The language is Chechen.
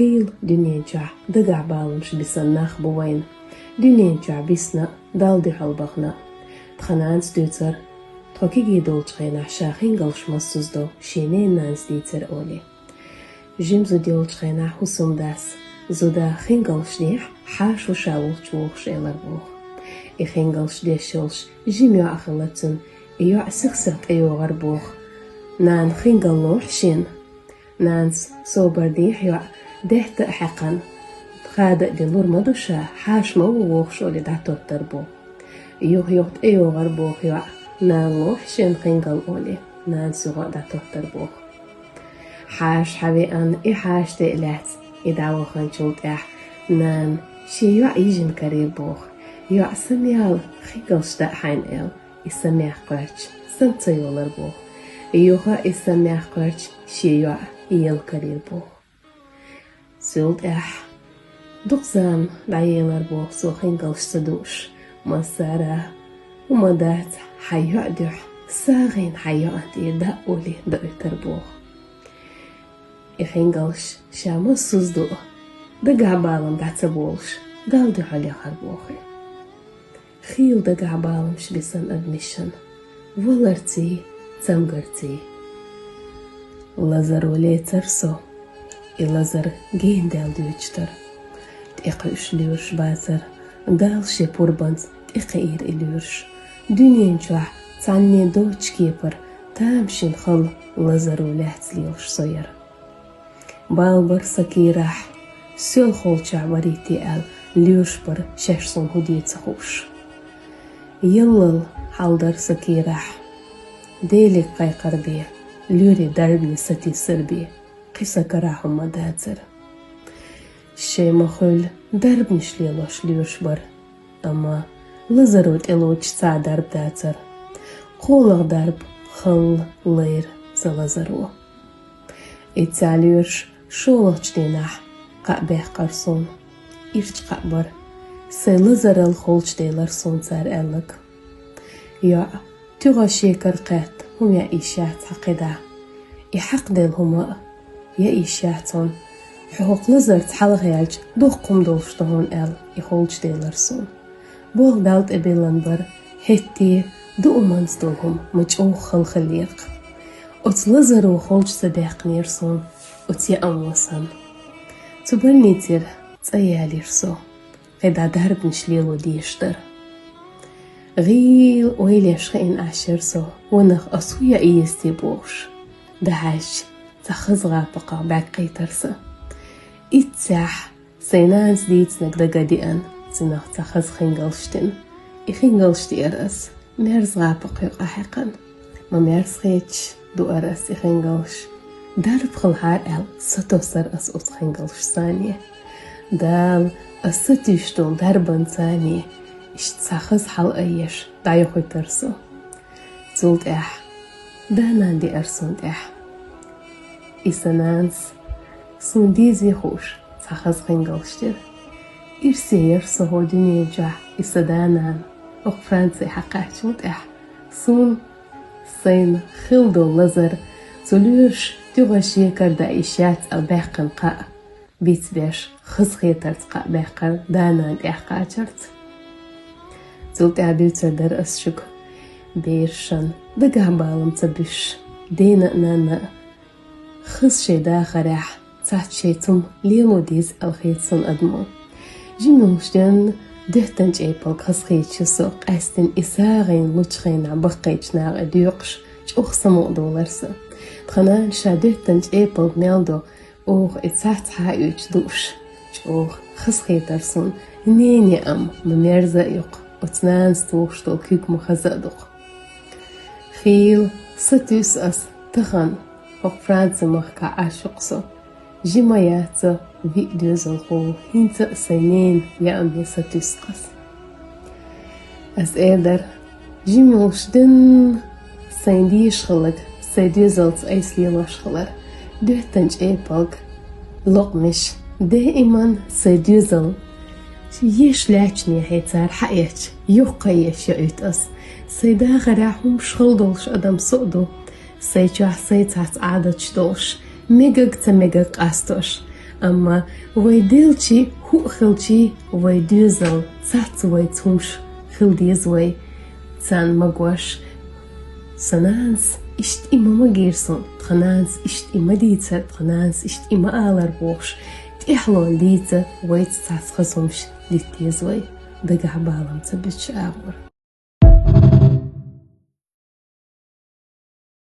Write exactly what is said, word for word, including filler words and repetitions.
Хийла дуьнен чохь дагахь баламаш бисина нах бу вайна. Дуьнен чохь бисина а, Далла дуьхьал бахана а. Тхан нанас дуьйцура, тхо кегий долчу хенахь ша хингалш массаза до шен ненан нанас дийцира олий. Жима зуда йолчу хенахь хӀусамдас зуда хингалш дехьа хьаша ву ша волчу вохуш элар боху. И хингалш деш йолуш жима йоӀ хилла цуьнан, и йоӀ сих-сиха тӀейогӀар боху: «Нана, хингал лохьа шена». Нанас собар дехьа йоӀ даьтта а хьаькхна, хада а дина лур ма ду ша, хьаша ма ву вохуш олий дӀатоттар боху. Юха-юха тӀейогӀар боху йоӀ: «Нана, лохьа шена хингал», олий, нанас юха а дӀатоттар боху. Хьаша хьавеана, и хьаша тӀе а лаьцна, и дӀаваханчул тӀаьхьа нана шен йоӀ йижина карийра боху. ЙоӀ самаяьлла, хингалш дан а хьайна аьлла, и самаяккха гӀерташ, сама ца йолар боху. Юха а и самаяккха гӀерташ шен йоӀ ела карийра боху. Цул тӀаьхьа дукха зама дӀаелар боху цо хингалш ца дууш. Массара а: «ХӀума дац, хьан йоӀ дуьхьа, сагӀина хьан йоӀан тӀера даа», олий доуьйтар боху. И хингалш ша массаза ду а, дагахь балам дӀа ца болуш, Далла дуьхьал яхар боху. Хийла дагахь баламаш бисина адамашна валарций, цамгарций. Лазаро лецара со, и лазар генадаьлла дуьйцуш дара. ТӀекхуьуш лоьраш бацара, Дала шен пурбанца тӀекхиира и лоьраш. Дуьнен чохь цхьанне доцучу кепара тамашийна хала лазаро лаьцна лелаш со яра. Бала бара сан кийрахь, соьлхолчохь варий те аьлла, лоьраш бара шаьш суна хӀун де ца хууш. Яллал хьал дара сан кийрахь, Деле кхайкхар бен, лоьрийн дарбане сатийсар бен, кхин сан карахь хӀума дацара. Шайн ма-хуьллу дарбанаш лелош лоьраш бара, амма лазаро тӀелоцуш цхьа а дарба дацара. КхоалгӀа дарба хала лайра сан лазаро. И цхьа лоьраш шолгӀачу дийнахь кхаъ баьккхара суна. Ирча кхаъ бара. Сайн лазарал холчаделира суна цара аьлларг. ЙоӀ, туьгӀаш екар кхетта, хӀума яа йиш яц хьан кхидӀа. И хьакхаделла хӀума а яа йиш яц хьуна. Хьо хӀокху лазарца хьалха яьлча, доккха хӀума долуш ду хьуна аьлла, и холчаделира суна. Болх Далла тӀе биллина бара, хӀетте дууманца долу хӀума ма чӀогӀа хала хиллера-кх. Оцу лазаро холча ца даьккхинера суна оцу яа хӀумано санна. Цу больницера цӀа ялийра со, кхидӀа дарбанаш лело дезаш дара. ГӀийла ойла еш хиъна Ӏаш яра со, ванах ас хӀун яа еза те бохуш. ДӀахьаьжча, цхьа хаза гӀапакхах бӀаьрг кхийтира сан. Иццехь сайн нанас дийцинарг дага а деана, цунах цхьа хаза хингалш дина. И хингалш деара ас, мерза гӀапакх юкъахь хьаькхна. Ма мерзахеташ дуара ас и хингалш. Дарба хилахьара аьлла, сатоссара ас оцу хингалшца цхьаьна. Дала ас сатуьйсуш долу дарбанца цхьаьна иштта цхьа хаза хьал айъеш дӀайохуьйтура со. Цул тӀаьхьа да-нана деара суна тӀехь. И сан нанас суна дезий хууш цхьа хаза хингалш дира. Ирсе яра со хӀокху дуьнен чохь и сан да-нана, хӀокху Франци хьакхаьччул тӀаьхьа. Суна сайна хилла долу лазар, цу лоьраша туьгӀаш екар даа йиш яц аьлла баьккхина кхаъ бицбеш, хазахетарца кхаъ баьккхира да-нана тӀехь кхачарца. Цул тӀаьхьа дуьйцур дара ас шуьга, берашна дагахь балам ца буьсуш, дена а, нанна а хаза шайн дахарехь цхьацца шайца хӀума лело деза аьлла хета суна адамо. Жимчохь дуьттан чӀепалг хазахеташ ю со, къаьстина и сагӀина лучу хенахь баккхийчу накъа доькъуш, чӀогӀа самукъадолура сан. Тхан нана ша дуьттан чӀепалг мел до, оха и цхьацца хьаоьцуш дууш, чӀогӀа хазахетара суна, нене а ма мерза а ю-кх, оцу нанас тухуш долу куьг ма хаза а ду-кх. Хийла сатуьйсу ас тахана, хӀокху Франци махкахь Ӏаш ю-кх со. Жима яц со виъ доьзалхо, хӀинца а сайн ненан яаме сатуьйсу-кх ас. Ас эр дара, жимчохь дуьнна сайна дезаш хилларг сайн доьзалца айса лелош хилар. Дуьттан чӀепалг, локъамаш, даиман сайн доьзал еш лаьттачу нехе цара хьаэцча, йоккха еш яуьйту ас. Сайн дахарехь хӀумаш хала долуш адам со а ду. Сайн чохь сайн цхьацца Ӏадаташ долуш, мегаг а, ца мегаг а къастош, Амма вай делчи, хӀуъа хилчи, вай доьзал цац вай цумш хила деза вай. Царна ма гош: «Сан нанас иштта и ма магийра сона, тха нанас иштта и ма дийцар, тха нанас иштта и ма алар», — бохуш, тӀехьалон дийца вайца цхьацца хаза хӀумаш дита деза вай. Дагахь балам ца буьтуш агӀор.